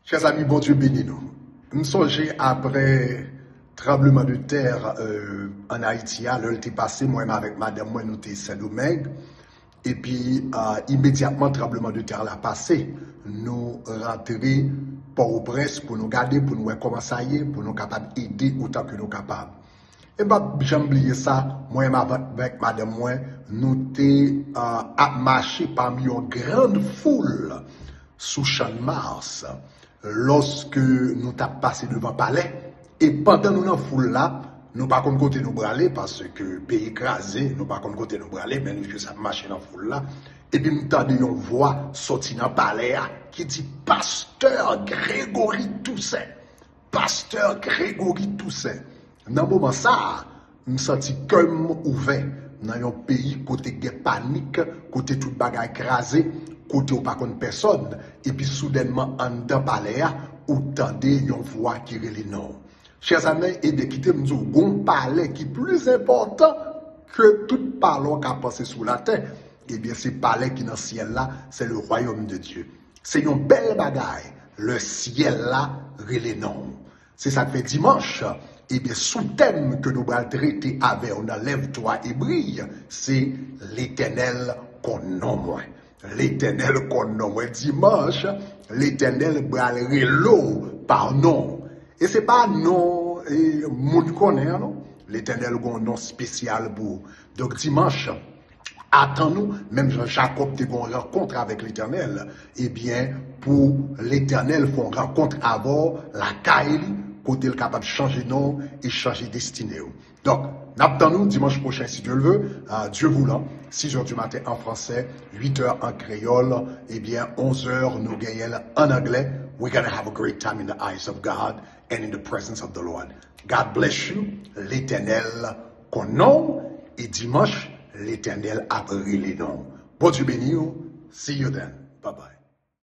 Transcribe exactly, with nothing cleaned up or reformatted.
Chè zanmi, Bondye beni nou. M sonje apre tranbleman de tè euh, ann Ayiti a, lè l te pase, mwen menm avèk madanm mwen, nou te Sendomeng. Epi, euh, imedyatman tranbleman de tè la pase, nou rantre Pòtoprens pou nou gade, pou nou wè kòman sa ye, pou nou kapab ede otan ke nou kapab. E m p ap janm bliye sa, mwen menm avèk madanm mwen, nou te euh, ap mache pami yon grann foul sou Channmas. Lòske nou t ap pase devan palè, e pandan nou nan foul la, nou pa konn kote nou prale, paske peyi kraze, nou pa konn kote nou prale, men nou jis ap mache nan foul la. Epi m tande yon vwa soti nan palè a ki di, Pastè Gregory Toussaint! Pastè Gregory Toussaint! Nan moman sa a, m santi kè m ouvè nan yon peyi kote gen panik, kote tout bagay kraze, kote w pa konn pèsòn, epi soudènman anndan palè a, ou tande yon vwa ki rele non w. Chè zanmi, ebyen kite m di w, gon palè ki plis enpòtan ke tout palè w ka panse sou latè, ebyen se palè ki nan syèl la, c'est le royaume de Dieu. Se yon bèl bagay lè syèl la rele non w. Se sa k fè dimanch, ebyen, sou tèm ke nou pral trete avè w nan Lève-toi et brille, se Letènèl konn non mwen. Letènèl konn non mwen. Dimanch, Letènèl pral rele w pa non w. E se pa non e, moun konnen an non. Letènèl gen yon non espesyal pou ou. Donk, dimanch, atann ou, menm jan Jakòb te gen yon rankont avèk Letènèl, ebyen, pou Letènèl fè yon rankont avè w lakay li, kote l kapab chanje non w e chanje destine w. Donk, n ap tann ou dimanch pwochen, si Dieu le veut, à Dieu voulant, six heures du matin en français, huit heures en créole, ebyen, onze heures, nou genyen l ann anglè. We're gonna have a great time in the eyes of God and in the presence of the Lord. God bless you. Letènèl konn non w, e dimanch, Letènèl ap rele non w. Bondye beni w. See you then. Bye bye.